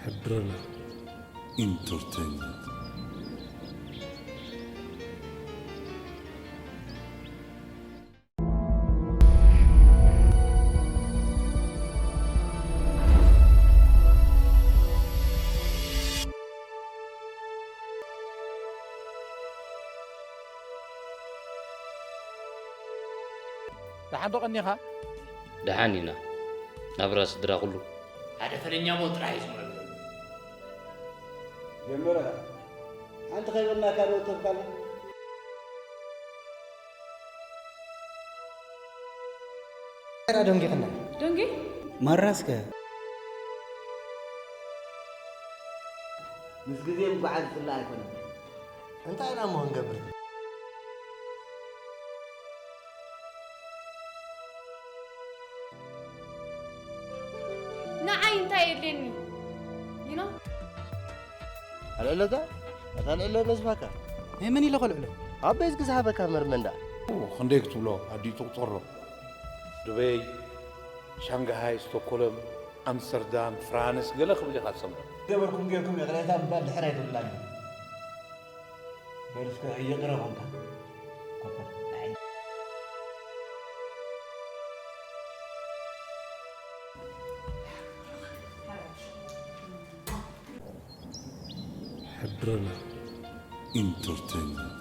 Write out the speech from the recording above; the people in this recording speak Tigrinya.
ሕድረና ኢንተርቴይንመንት። ደሓን ዶ ቀኒኻ? ደሓን ኢና። ናብራ ስድራ ኩሉ? ሓደ ፈለኛ ሞት ጥራሕ እዩ ዝምረሉ። ጀመረ። ሓንቲ ከይበልናካ ዶ ተብካልና? ደንጊኽና። ደንጊ? ማራስከ? ምስ ግዜ ምጉዓዝ ዝፍለ ኣይኮነን። እንታይ ኢና እሞ ክንገብር? ንዓይ እንታይ የድልየኒ? You know? ኣልዕሎታ? ኣታ ኣልዕሎ ነዝፋካ። ናይ መን ኢለ ከልዕሎ? ኣብ ቤት ዝሃበካ መርመንዳ። ኦ፣ ክንደይ ክትብሎ ኣዲኡ ትቑጸሮ። ዱበይ፣ ሻንግሃይ፣ ስቶኮለም፣ ኣምስተርዳም፣ ፍራንስ፣ ገለ ክብል ኢኻ ትሰምዖ። ገበርኩም ጌርኩም ይቕሬታ ምባል ድሕር ኣይትብላኒ። በል እስከ ይቕረ ኮንካ። ኮፈል። ሕድረና ኢንተርቴይንመንት።